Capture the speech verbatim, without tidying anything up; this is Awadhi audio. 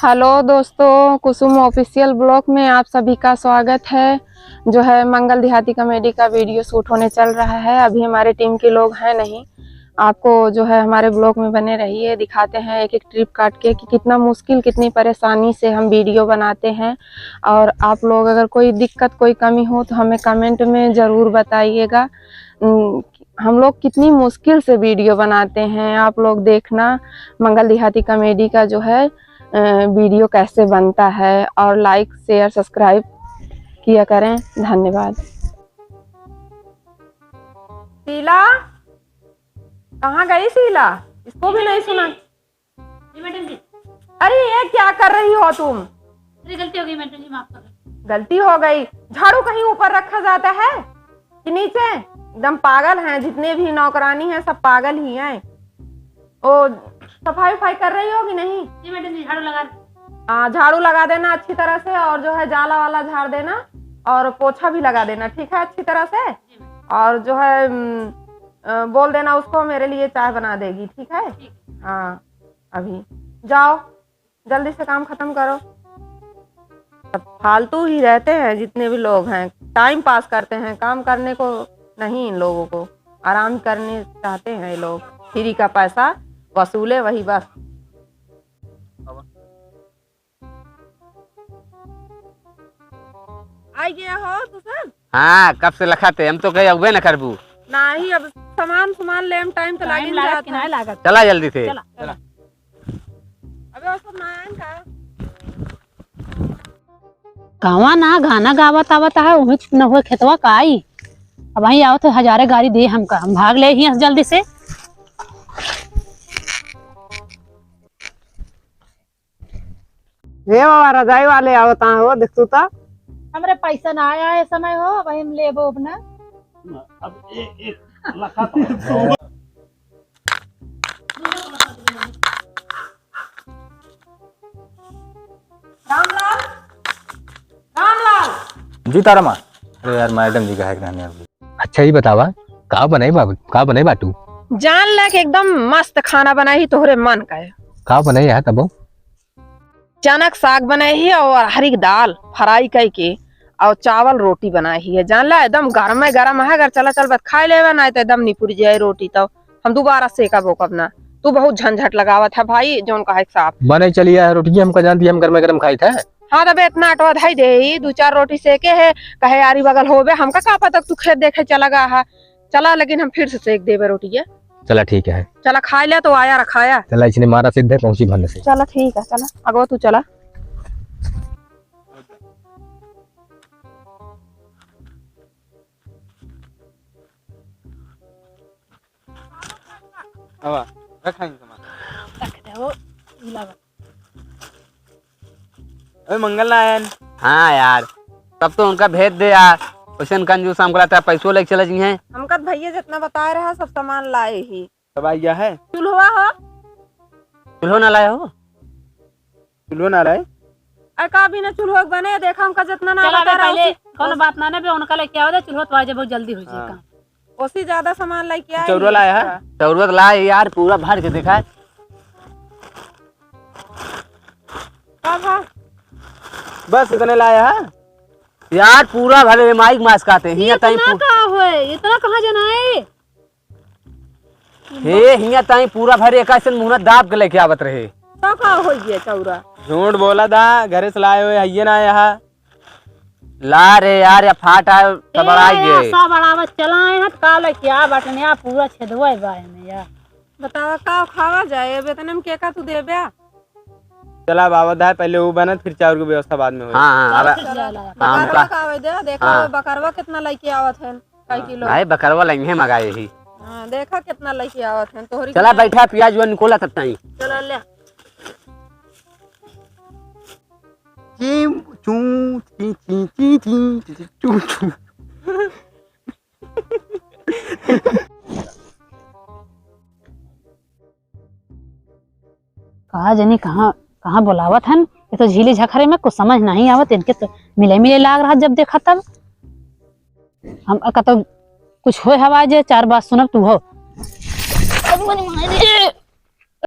हेलो दोस्तों, कुसुम ऑफिशियल ब्लॉग में आप सभी का स्वागत है। जो है, मंगल देहाती कॉमेडी का वीडियो शूट होने चल रहा है। अभी हमारे टीम के लोग हैं नहीं। आपको जो है, हमारे ब्लॉग में बने रहिए, दिखाते हैं एक एक ट्रिप काट के कि कितना मुश्किल, कितनी परेशानी से हम वीडियो बनाते हैं। और आप लोग अगर कोई दिक्कत, कोई कमी हो तो हमें कमेंट में ज़रूर बताइएगा। उम, हम लोग कितनी मुश्किल से वीडियो बनाते हैं। आप लोग देखना, मंगल देहाती कॉमेडी का जो है, अ, वीडियो कैसे बनता है, और लाइक, शेयर, सब्सक्राइब किया करें। धन्यवाद। शीला, कहाँ गई शीला? इसको भी नहीं सुना। जी मैडम जी। अरे, ये क्या कर रही हो तुम? अरे, गलती हो गई मैडम जी, माफ कर दो। गलती हो गई, झाड़ू कहीं ऊपर रखा जाता है कि नीचे? एकदम पागल हैं, जितने भी नौकरानी हैं सब पागल ही हैं। ओ, सफाई उफाई कर रही हो कि नहीं? जी मैडम जी, झाड़ू लगा। हाँ, झाड़ू लगा देना अच्छी तरह से, और जो है, जाला वाला झाड़ देना, और पोछा भी लगा देना, ठीक है, अच्छी तरह से। जी मैडम। और जो है, उम, अ, बोल देना उसको, मेरे लिए चाय बना देगी, ठीक है? ठीक। हाँ, अभी जाओ, जल्दी से काम खत्म करो। सब फालतू ही रहते हैं जितने भी लोग हैं, टाइम पास करते हैं, काम करने को नहीं इन लोगों को, आराम करने चाहते हैं ये लोग, फ्री का पैसा वसूले वही बस। आई गया हो तू सब? हाँ, कब से लखाते, हम तो कहे अउबे न करबू। नाही, अब सामान, सामान लेम टाइम तो टाइम लागिन लागत जात कि है। नाही लागत? चला जल्दी से। चला, चला। अबे वो सब ना आएन का? कहवा ना गाना गावत आवत है, उहिच न हुए खेतवा का आई। अब वहीं आवत है, हजारे गारी दे हमका, हम भाग ले ही जल्दी से। हे बाबा, रजाई वाले आवत हैं हो, देख तू तो। हमरे पैसा ना आया है समय हो, वही हम लेबो अपना। अब एक, एक लखा तो है। रामलाल, रामलाल। जी तारा माँ। अरे यार, मैडम जी का है कि नहीं? अच्छा, ये बतावा, का बनाई बाबू, का बनाई बाटू? जान ला कि एकदम मस्त खाना बनाई ही तोहरे मन का है। का बनाई है तबो? चना के साग बनाई ही और अरहरी की दाल फ्राई कई के और चावल रोटी बनाई ही है। जान ला, एकदम गरम है, गरम है, अगर चला चल बत खाए लेवे ना तो एकदम निपुर जाए रोटी तो। हम दोबारा सेकब ओकब ना। तू बहुत झंझट लगावत है भाई, जौन कहे के साफ। बने चलिया है रोटी, हमका जानती है, हम गरमे गरम खाई थे। हाँ, तबे इतना अटवा धाई दे, ई दू चार रोटी सेके है, कहे आरी बगल होबे, हमका का पता तू खेत देखे चला गा है। चला, लेकिन हम फिर से सेक देबे रोटी है। चला ठीक है। चला खाए ले तो आया रखाया। चला इसने मारा सीधे पहुँची भन से। चला ठीक है, चला अगवा तू चला। आवा, रखा है सामान। रख दे, वो इलावा। अबे मंगल ना आयन। हाँ यार, तब तो उनका भेज दे यार। वैसन कंजूस हमको लगता है पैसों लेके चले जी हैं। हमका तो भैया जितना बताए रहा सब सामान लाए ही। सब आ गया है। चूल्हा हो? चूल्हो ना लाए हो? चूल्हो ना लाए? अरे का बिना चूल्हो के बने? देखा हमका जितना ना चला बता बे, रहा पहले उसी कौनो बात ना ना बे, उनका लेके आओ दे, चूल्हो तो आ जाए, बहुत जल्दी हो जाए हाँ। काम। ओसी ज्यादा सामान लेके आए चौरवा ही लाया है? अच्छा। चौरवा तो लाए यार, पूरा भर के देखा है। का भा? बस इतने लाया है? यार पूरा भले माइक मास काते हैं, हियां इतना ताई पू- का होए? इतना कहाँ जना है? हे, हियां ताई पूरा भर एक ऐसन मुहना दाब के लेके आवत रहे। तो का हो गया चौरा? झूठ बोला दा, घरे से लाए हुए हइये ना यहाँ। ला रे यार, या फाट आए, ए, सबड़ाई या गए। सब अड़ावत चला आए हैं, का लेके आ बटनिया पूरा छेदवा है बाय में यार। बतावा का खावा जाए, अब इतने में के का तू देबे? चला बाबा दा, पहले वो बनत, फिर चाउर की व्यवस्था बाद में होई। हाँ, हाँ, अब चला, चला। हाँ, बकरवा का का आवे दे, देखा हाँ। बकरवा कितना लेके आवत है। कई किलो? भाई, बकरवा लइहे मगाए ही। हाँ, देखा कितना लइके आवत हैं, तोहरी चला, के बैठा, प्याज वन निकोला तब ताई। चला, ले। चीं, चूं, चीं, चीं, चीं, चीं, चीं, चूं, चूं। कहा जनी कहाँ, कहाँ बोलावत हन? ये तो झीली झखरे में कुछ समझ नहीं आवत, इनके तो मिले मिले लाग रहा जब देखा तब। हम कतो कुछ होए हवा जे चार बात सुनब तू हो।